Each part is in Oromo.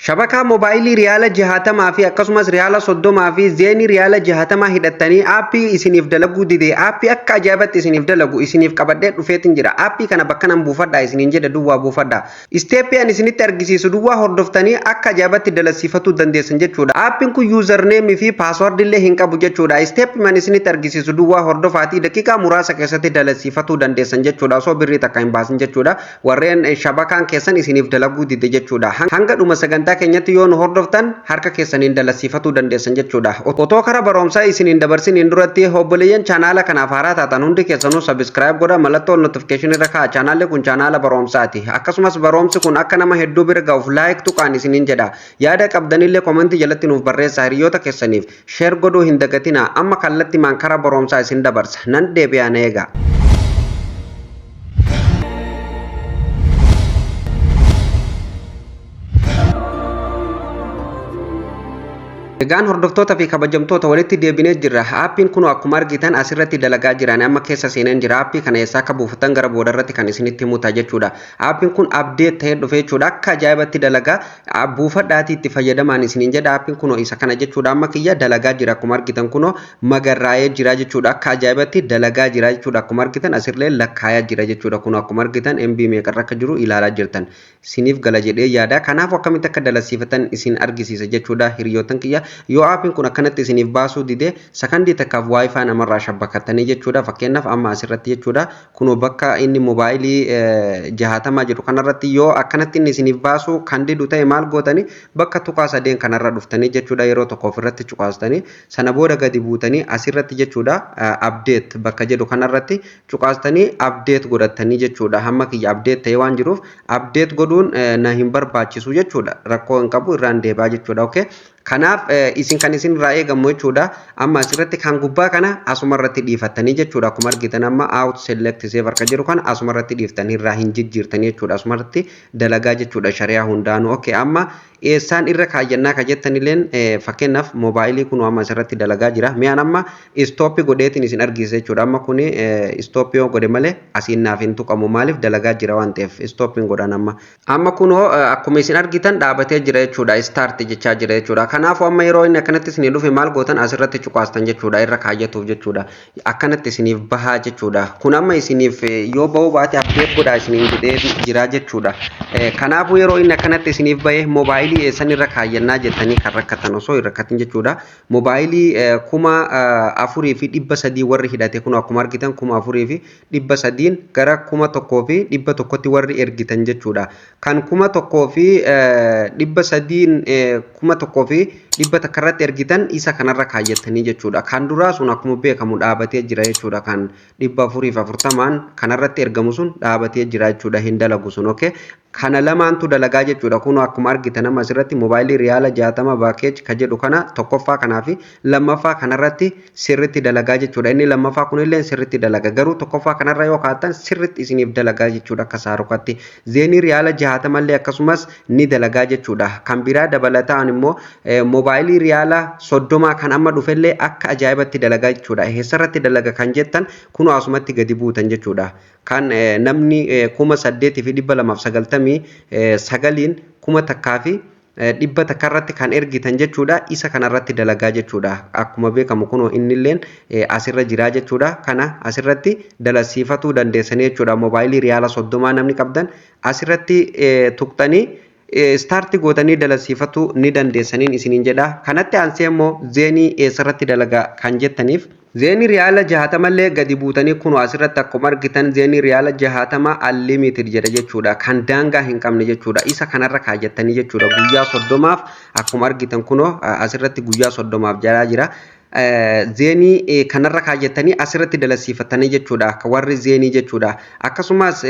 Shabakaa moobaayilii riyaala 60 fi akkasumas riyaala 30 fi Zain riyaala 60 hidhattanii aappii isiniif dalaguu dide, aappii akka ajaa'ibatti isiniif dalagu isiniif qabadhee dhufeetin jira. Aappii kana bakka nan buufadhaa isiniin jedhe duwwaa buufadhaa. Isteeppii ani isinitti argisiisu duwwaa hordoftanii akka ajaa'ibatti dalasiifatuu dandeessan jechuudha. Aappiin kun yuuzarneemii fi paaswardii illee hin qabu jechuudha. Isteeppii ani isinitti argisiisu duwwaa hordofaatii daqiiqaa muraasa keessatti dalasiifatuu dandeessan jechuudha. Osoo birrii takka hin baasin jechuudha. Warreen shabakaan keessan isiniif dalaguu dide jechuudha. Hanga dhuma sagantaa keenyatti yoo nu hordoftan harka keessaniin dalasiifatuu dandeessan jechuudha. Otoo kara barumsaa isiniin dabarsiniin duratti, obboleeyyan chaanaala kanaaf haaraa taatan hundi keessanuu subscribe godha, mallattoo notification irra kaa'a. Chaanaalli kun chaanaala barumsaati. Akkasumas barumsi kun akka nama hedduu bira ga'uuf like tuqaan isiniin jedha. Yaada qabdanillee komentii jalatti nuuf barreessaa, hiriyoota keessaniif share godhuu hin dagatinaa. Amma kallattimaan kara barumsaa isin dabarsa. Nan deebi'aa, na eegaa. Egaan hordoftoota fi kabajamtoota, walitti deebinee jirra. Aappiin kun akkuma argitan asirratti dalagaa jiran amma keessa seeneen jira. Aappii kana eessaa akka buufatan gara boodarratti kan isinitti himuta jechuudha. Aappiin kun update ta'ee dhufe jechuudha. Akka ajaa'ibatti dalagaa, buufadhaatii itti fayyadamaan isiniin jedha. Aappiin kun isa kana jechuudha. Amma kiyya dalagaa jira, akkuma argitan kunoo magarraa'ee jira jechuudha. Akka ajaa'ibatti dalagaa jira jechuudha. Akkuma argitan asirlee lakkaayaa jira jechuudha. Kun akkuma argitan MB meeqarra akka jiru ilaalaa jirtan. Isiniif gala jedhee yaada. Kanaafuu akkamitti akka dalasiifatan isin argisiisa jechuudha, hiriyootan kiyya. Yoo aappiin kun akkanatti isiniif baasuu dide, sakandii takkaaf WiFi namarraa shabbakatanii jechuudha. Fakkeenyaaf amma asirratti jechuudha. Kunoo bakka inni moobaayilii 60 jedhu kanarratti yoo akkanatti inni isiniif baasuu kan didu ta'e, maal gootanii? Bakka tuqaa sadeen kanarra dhuftanii jechuudha, yeroo tokko ofirratti cuqaastanii, sana booda gadi buutanii asirratti jechuudha, update bakka jedhu kanarratti cuqaastanii update godhattanii jechuudha. Hamma kiyya update ta'ee waan jiruuf update godhuun na hin barbaachisu jechuudha. Rakkoo hin qabu, irraan deebi'aa jechuudha. Okay. Kanaaf isin kan isin irraa eegamu jechuudha. Amma asirratti kan gubbaa kana asuma irratti dhiifattanii jechuudha. Akkuma argitan amma auto select saver harka jedhu kana asuma irratti dhiiftanii irraa hin jijjiirtanii jechuudha. Asuma irratti dalagaa jechuudha shari'aa hundaanuu. Okay, amma eessaan irra kaayyannaa ka jettanilleen, fakkeenyaaf moobaayilii kun amma asirratti dalagaa jira. Mi'aan amma stop godheetiin isin argisiisa jechuudha. Amma kuni stop yoo godhe malee asiin naaf hin tuqamu. Maaliif? Dalagaa jira waan ta'eef stoppiin godhan amma. Amma kunoo akkuma isin argitan dhaabatee jira jechuudha. Start jechaa jira jechuudha. Kanaafuu amma yeroo inni akkanatti isinii dhufe maal gootan? Asirratti cuqaastan jechuudha. Irra kaayyatuuf jechuudha. Akkanatti isiniif bahaa jechuudha. Kun amma isiniif yoo bahuu baate update godhaa isiniin jedhee jira jechuudha. Kanaafuu yeroo inni akkanatti isiniif bahe, moobaayilii eessan irra kaayyannaa jettanii kan rakkatan osoo hin rakkatin jechuudha. Moobaayilii 4300 warri hidhate, kun akkuma argitan 4300n gara 1100tti warri ergitan jechuudha. Kan 1300n 1100 irratti ergitan isa kanarra kaayyattanii jechuudha. Kan duraa sun akkuma beekamu dhaabatee jira jechuudha. Kan 440n kanarratti ergamu sun dhaabatee jira jechuudha. Hin dalagu sun. Okay. Kana lamaantu dalagaa jechuudha. Kun akkuma argitan amma asirratti moobaayilii riyaala 60 package ka jedhu kana tokkoffaa kanaa fi lammaffaa kanarratti sirritti dalagaa jechuudha. Inni lammaffaa kunillee sirritti dalaga. Garuu tokkoffaa kanarra yoo kaa'attan sirritti isiniif dalagaa jechuudha akka saarukatti. Zain riyaala 60llee akkasumas ni dalagaa jechuudha. Kan biraa dabalataan immoo moobaayilii riyaala 30 kan amma dhufellee akka ajaa'ibatti dalagaa jechuudha. Eessarratti dalaga kan jettan, kunoo asumatti gadi buutan jechuudha. Kan namni 8299n 1100 irratti kan ergitan jechuudha. Isa kanarratti dalagaa jechuudha. Akkuma beekamu kunoo innilleen asirra jiraa jechuudha. Kana asirratti dalasiifatuu dandeessanii jechuudha. Moobaayilii riyaala 30 namni qabdan asirratti tuqxanii start gootanii dalasiifatuu ni dandeessaniin isiniin jedha. Kanatti aansee immoo Zainii eessarratti dalagaa kan jettaniif, Zainii riyaala 60llee gadi buutanii kunoo asirratti akkuma argitan Zainii riyaala 60 unlimited jedha jechuudha. Kan daangaa hin qabne jechuudha. Isa kanarra kaayyattanii jechuudha. Guyyaa 30f akkuma argitan kunoo asirratti guyyaa 30f jalaa jira. Zainii kanarra kaayyattanii asirratti dalasiifatanii jechuudha. Akka warri Zainii jechuudha. Akkasumas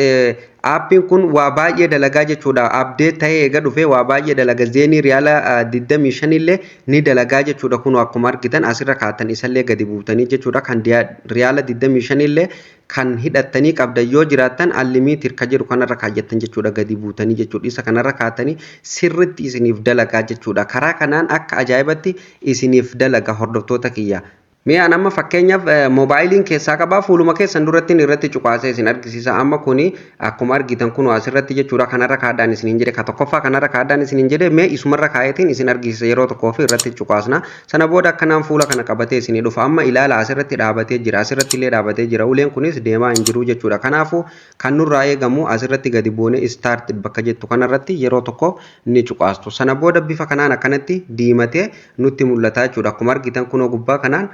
aappiin kun waa baay'ee dalagaa jechuudha. Update ta'ee eega dhufee waa baay'ee dalaga. Zainii riyaala 25 illee ni dalagaa jechuudha. Kun akkuma argitan asirra kaa'attan isallee gadi buutanii jechuudha. Kan riyaala 25 illee kan hidhattanii qabdan yoo jiraattan, unlimited ka jedhu kanarra kaayyattan jechuudha, gadi buutanii jechuudha. Isa kanarra kaa'attanii sirritti isiniif dalagaa jechuudha. Karaa kanaan akka ajaa'ibatti isiniif dalaga, hordoftoota kiyya. Mee an amma fakkeenyaaf moobaayiliin keessaa qabaa, fuuluma keessan duratti irratti cuqaasee isin argisiisa. Amma kuni akkuma argitan kun asirratti jechuudha, kanarra kaadhaan isiniin jedhe, ka tokkoffaa kanarra kaadhaan isiniin jedhe. Mee isumarra kaayetiin isin argisiisa, yeroo tokkoo fi irratti cuqaasna. Sana booda akkanaan fuula kana qabatee isinii dhufa. Amma ilaala, asirratti dhaabatee jira, asirratti illee dhaabatee jira, uleen kunis deemaa hin jiru jechuudha. Kanaafuu kan nurraa eegamu asirratti gadi buune start bakka jettu kanarratti yeroo tokko ni cuqaastu. Sana booda bifa kanaan akkanatti diimatee nutti mul'ata jechuudha. Akkuma argitan kunoo gubbaa kanaan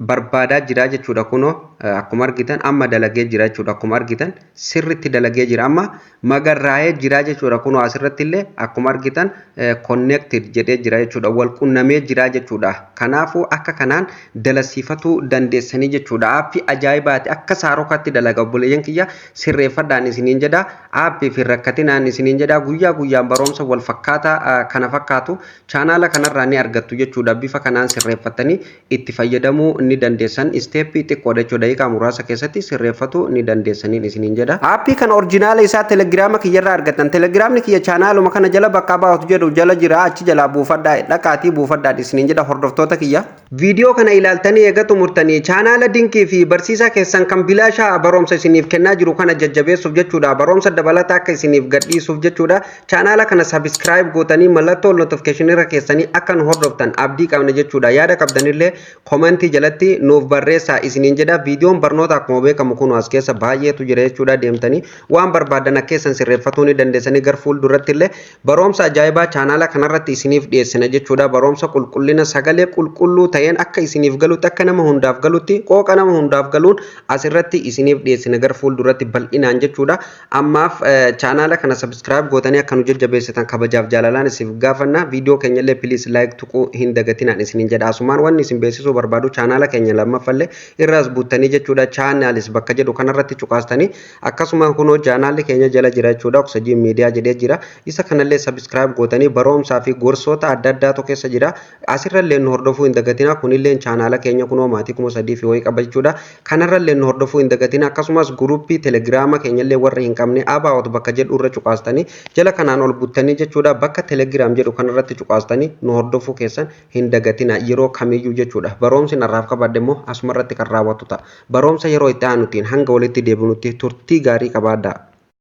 barbaadaa jira jechuudha. Kunoo akkuma argitan amma dalagee jira jechuudha. Akkuma argitan sirritti dalagee jira, amma magarraa'ee jira jechuudha. Kunoo asirratti illee akkuma argitan connected jedhee jira jechuudha, wal qunnamee jira jechuudha. Kanaafuu akka kanaan dalasiifatuu dandeessanii jechuudha. Aappii ajaa'ibaati, akka saarokatti dalaga. Obboleeyyan kiyya, sirreeffadhaan isiniin jedha, aappii fi rakkatinaan isiniin jedha. Guyyaa guyyaan barumsa wal fakkaataa kana fakkaatu chaanaala kanarraa ni argattu jechuudha. Bifa kanaan sirreeffattanii itti fayyadamuu ni dandeessan, isteeppii xiqqoodha jechuudha, daqiiqaa muraasa keessatti sirreeffatu ni dandeessaniin isiniin jedha. Aappii kana orjinaala isaa telegiraama kiyyarraa argatan. Telegiraamni kiyya chaanaaluma kana jala bakka about jedhu jala jira, achi jalaa buufadhaa, dhaqaatii buufadhaa isiniin jedha, hordoftoota kiyya. Viidiyoo kana ilaaltanii eega xumurtanii chaanaala dinkii fi barsiisaa keessan kan bilaashaa barumsa isiniif kennaa jiru kana jajjabeessuuf jechuudha. Barumsa dabalataa akka isiniif gadhiisuuf jechuudha. Chaanaala kana subscribe gootanii mallattoo notification irra keessanii akka nu hordoftan abdii qabna jechuudha. Yaada qabdanillee koomentii jalatti nuuf barreessaa isiniin jedha. Viidiyoon barnoota akkuma beekamu kun as keessa baay'eetu jira jechuudha. Deemtanii waan barbaadan akka keessan sirreeffatuu ni dandeessanii. Gar fuulduratti illee barumsa ajaa'ibaa chaanaala kanarratti isiniif dhiyeessina jechuudha. Barumsa qulqullina sagalee qulqulluu ta'een akka isiniif galutti, akka nama hundaaf galutti, qooqa nama hundaaf galuun asirratti isiniif dhiyeessina gar fuulduratti bal'inaan jechuudha. Ammaaf chaanaala kana subscribe gootanii akka nu jajjabeessitan kabajaaf jaalalaan isiniif gaafanna. Viidiyoo keenya illee please like tuquu hin dagatinaan isiniin jedha. Asumaan wanni isin beeksisuu barbaadu, chaanaala keenya lammaffallee irraas buuttanii jechuudha. Chaanaalis bakka jedhu kanarratti cuqaastanii akkasuma kunoo chaanaalli keenya jala jira jechuudha. Oksijiin Miidiyaa jedhee jira. Isa kanallee subscribe gootanii barumsaa fi gorsoota adda addaatu keessa jira. Asirrallee nu hordofuu hin dagatina. Kunillee chaanaala keenya kunoo maatii 3000 fi wayii qaba jechuudha. Kanarrallee nu hordofuu hin dagatina. Akkasumas guruppii telegiraama keenyallee warri hin qabne about bakka jedhu irra cuqaastanii jala kanaan ol buttanii jechuudha. Bakka Telegram jedhu kanarratti cuqaastanii nu hordofuu keessan hin dagatina yeroo kamiyyuu jechuudha. Barumsi narraaf qabadde immoo asumarratti kan raawwatu ta'a. Barumsa yeroo itti aanutiin hanga walitti deebinutti turtii gaarii qabaadhaa.